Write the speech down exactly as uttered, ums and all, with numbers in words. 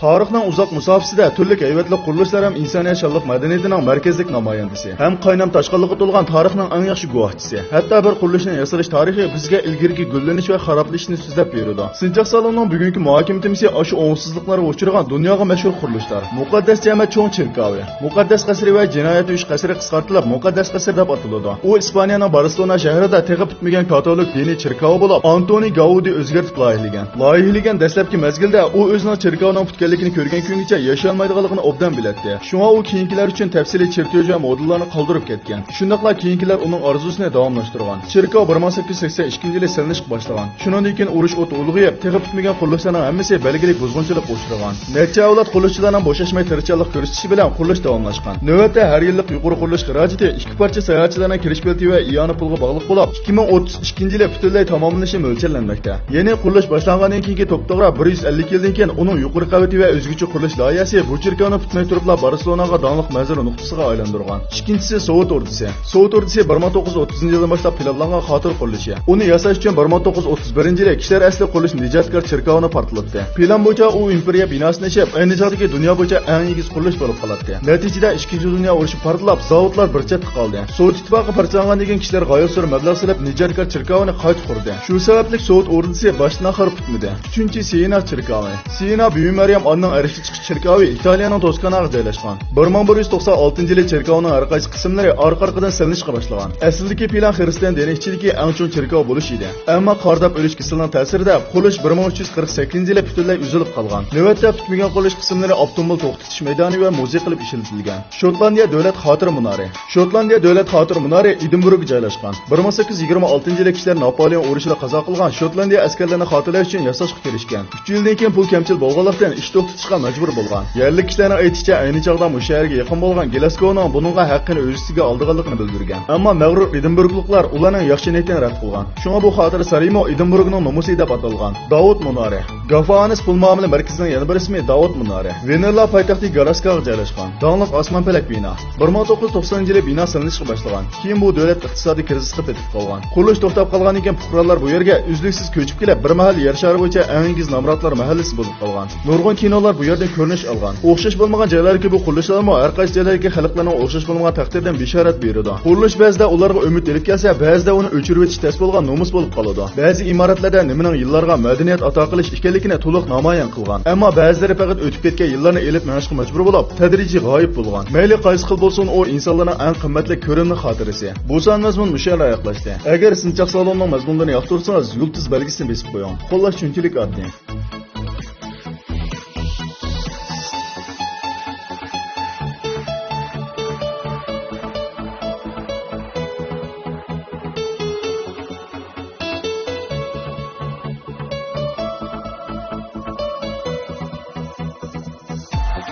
تارىخنىڭ ئۇزاق مۇساپىسىدە تۈرلۈك ھەيۋەتلىك قۇرۇلۇشلار ھەم ئىنسانىيەت شانلىق مەدەنىيىتىنىڭ مەركەزلىك نامايەندىسى ھەم قاينام تاشقىنلىققا تولغان تارىخنىڭ ئەڭ ياخشى گۇۋاھچىسى. ھەتتا بىر قۇرۇلۇشنى ياسىلىش تارىخى بىزگە ئىلگىرىكى گۈللىنىش ۋە خارابلىشىشنى سۆزلەپ بېرىدۇ. سىنچاق سالوننىڭ بۈگۈنكى مۇھاكىمە تېمىسى ئاشۇ ئوڭۇشسىزلىقلارغا ئۇچرىغان دۇنياغا مەشھۇر قۇرۇلۇشلار. مۇقەددەس جامە چوڭ چېركاۋى، مۇقەددەس قەسرى ۋە جىنايەت ئۆيى قەسرى قىسقارتىلىپ مۇقەددەس قەسىر دەپ ئاتىلىدۇ. ئۇ ئىسپانىيەنىڭ بارسېلونا شەھىرىدە تېخى پۈتمىگەن كاتولىك دىنىي چېركاۋى بولۇپ، ئانتونى گاۋۇدى ئۆزگەرتىپ لايىھىلىگەن. لايىھىلىگەن دەسلەپكى مەزگىلدە ئۇ ئۆزىنىڭ چېركاۋنىڭ پۈتكەنلىكىنى كۆرگەن كۈنگىچە ياشىيالمايدىغانلىقىنى ئوبدان بىلەتتى. شۇڭا ئۇ كېيىنكىلەر ئۈچۈن تەپسىلىي چېرتيوژ ۋە مودېللارنى قالدۇرۇپ كەتكەن. شۇنداقلا كېيىنكىلەر ئۇنىڭ ئارزۇسىنى داۋاملاشتۇرغان. چېركاۋ بىر مىڭ سەككىز يۈز سەكسەن ئىككىنچى يىلى سېلىنىشقا باشلىغان. شۇنىڭدىن كېيىن ئۇرۇش ئوتى ئۇلغىيىپ، تېخى پۈتمىگەن قۇرۇلۇشلارنىڭ ھەممىسى بەلگىلىك بۇزغۇنچىلىققا ئچرىغان. نەچچە ئەۋلاد قۇرۇلۇشچىلارنىڭ بوشاشماي تىرىشچانلىق كۆرسىتىشى بىلەن قۇرۇلۇش داۋاملاشقان. نۆۋەتتە ھەر يىللىق يۇقىرى قۇرۇلۇش خىراجىتى ئىككى پارچە ساياھەتچىلەرنىڭ كىرىش بېلىتى ۋە ئىئانە پۇلىغا باغلىق بولۇپ، ئىككى مىڭ ئوتتۇز ئىككىنچى يىلى پۈتۈنلەي تاماملىنىشى مۆلچەرلەنمەكتە. يەنى قۇرۇلۇش باشلانغاندىن كېيىنكى توپتوغرا بىر يۈز ئەللىك يىلدىن كېيىن ئۇنىڭ يۇقىرى قەۋىتى ۋە ئۆزگىچە قۇرۇلۇش لايىھەسى بۇ چېركاۋنى پۈتمەي تۇرۇپلا بارسېلوناغا داڭلىق مەنزىرە نۇقتىسىغا ئايلاندۇرغان. ئىككىنچىسى سوۋېت ئوردىسى. سوۋېت ئوردىسى بىر مىڭ توققۇز يۈز ئوتتۇزىنچى يىلدىن باشلاپ پىلانلانغان خاتىرە قۇرۇلۇشى. ئۇنى ياساش ئۈچۈن بىر مىڭ توققۇز يۈز ئوتتۇز بىرىنچى يىلى كىشىلەر ئەسلى قۇرۇلۇش نىجاتكار چېركاۋىنى پارتلاتتى. پىلان بويىچە ئۇ ئىمپېرىيە بىناسىنى ئېچىپ، ئەينى چاغدىكى دۇنيا بويىچە ئەڭ ئېگىز قۇرۇلۇش بولۇپ قالاتتى. نەتىجىدە ئىككىنچى دۇنيا ئۇرۇشى پارتلاپ، زاۋۇتلار بىر چەتكە قالدى. سوۋېت ئىتتىپاقى پارچىلانغاندىن كېيىن كىشىلەر غايەت زور مەبلەغ سېلىپ نىجاتكار چېركاۋىنى قايتا قۇردى. شۇ سەۋەبلىك سوۋېت ئوردىسى باشتىن ئاخىر پۈتمىدى. ئۈچىنچى سىيېنا چېركاۋى. سىيېنا بۈيۈم مەريەم ئانىنىڭ ئەرشكە چىقىش چېركاۋى ئىتالىيەنىڭ توسكاناغا جايلاشقان. بىر مىڭ بىر يۈز توقسان ئالتىنچى يىلى چېركاۋنىڭ ھەر قايسى قىسىملىرى ئارقا-ئارقىدىن سېلىنىشقا باشلىغان. ئەسلىدىكى پىلان خىرىستىيان دىنى ئىچىدىكى ئەڭ چوڭ چېركاۋ بولۇش ئىدى. ئەمما قارا داپ ئۆلۈش كېسىلىنىڭ تەسىرىدە قۇرۇلۇش بىر مىڭ ئۈچ يۈز قىرىق سەككىزىنچى يىلى پۈتۈنلەي ئۈزۈلۈپ قالغان. نۆۋەتتە پۈتمىگەن قۇرۇلۇش قىسىملىرى ئاپتوموبىل توختىتىش مەيدانى ۋە مۇزېي قىلىپ ئىشلىتىلگەن. شوتلاندىيە دۆلەت خاتىرە مۇنارى. شوتلاندىيە دۆلەت خاتىرە مۇنارى ئېدىنبۇرگدا جايلاشقان. بىر مىڭ سەككىز يۈز يىگىرمە ئالتىنچى يىلى كىشىلەر ناپولېئون ئۇرۇشىدا قازا قىلغان شوتلاندىيە ئەسكەرلىرىنى خاتىرىلەش ئۈچۈن ياساشقا كىرىشكەن. ئۈچ يىلدىن كېيىن پۇل كەمچىل بولغانلىقتىن، ئىش توختىتىشقا مەجبۇر بولغان. يەرلىك كىشىلەرنىڭ ئېيتىشىچە، ئەينى چاغدا مۇشۇ شەھەرگە يېقىن بولغان گلاسگونىڭ بۇنىڭغا ھەققىنى ئۆز ئۈستىگە ئالىدىغانلىقىنى بىلدۈرگەن. ئەمما مەغرۇر ئېدىنبۇرگلۇقلار ئۇلارنىڭ ياخشى نىيىتىنى رەت قىلغان. شۇڭا بۇ خاتىرە سارىيىمۇ ئېدىنبۇرگنىڭ نومۇسى دەپ ئاتالغان. داۋۇت مۇنارى. گافانىس پۇل مۇئامىلە مەركىزىنىڭ يەنە بىر ئىسمى داۋۇت مۇنارى. ۋېنېرلا پايتەختى گالاسكاغا جايلاشقان. داڭلىق ئاسمانپەلەك بىنا. بىر مىڭ توققۇز يۈز توقسان يىلى بىنا سېلىنىشقا باشلىغان. كېيىن بۇ دۆلەت ئىقتىسادىي كىرىزىسقا پېتىپ قالغان. قۇرۇلۇش توختاپ قالغاندىن كېيىن پۇقرالار بۇ يەرگە ئۈزلۈكسىز كۆچۈپ كېلىپ، بىر مەھەل يەر شارى بويىچە ئەڭ ئېگىز نامراتلار مەھەللىسى بولۇپ قالغان. نۇرغۇن كىنولار بۇ يەردىن كۆرۈنۈش ئالغان. ئوخشاش بولمىغان جايلاردىكى بۇ قۇرۇلۇشلارمۇ ھەر قايسى جايلاردىكى خەلقلەرنىڭ ئوخشاش بولمىغان تەقدىرىدىن بېشارەت بېرىدۇ. قۇرۇلۇش بەزىدە ئۇلارغا ئۈمىد ئېلىپ كەلسە، بەزىدە ئۇنى ئۆچۈرۈۋېتىش تەس بولغان نومۇس بولۇپ قالىدۇ. بەزى ئىمارەتلەردە نېمىنىڭ يىللارغا مەدەنىيەت ئاتا قىلىش ئىكەنلىكىنى تولۇق نامايان قىلغان. ئەمما بەزىلىرى پەقەت ئۆتۈپ كەتكەن يىللارنى ئېلىپ مېڭىشقا مەجبۇر بولۇپ، تەدرىجىي غايىب بولغان. مەيلى قايسى خىل بولسۇن، ئۇ ئىنسانلارنىڭ ئەڭ قىممەتلىك كۆرۈنمە خاتىرىسى. بۇ سان مەزمۇن مۇشۇ يەردە ئاياغلاشتى. ئەگەر سىنچاق سالوننىڭ مەزمۇنلىرىنى ياقتۇرسىڭىز، يۇلتۇز بەلگىسىنى بېسىپ قويۇڭ. خۇللاس، شۇنچىلىك ئاددىي.